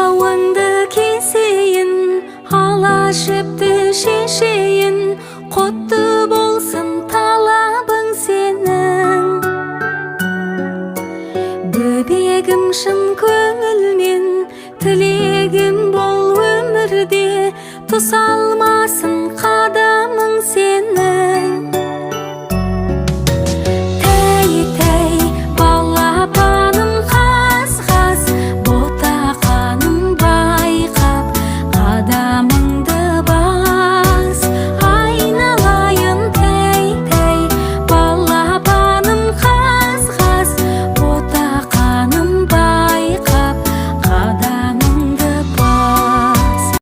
Жауыңды кесейін, ала жіпті шешейін. Құтты болсын талабың сенің. Бөбегім, шын.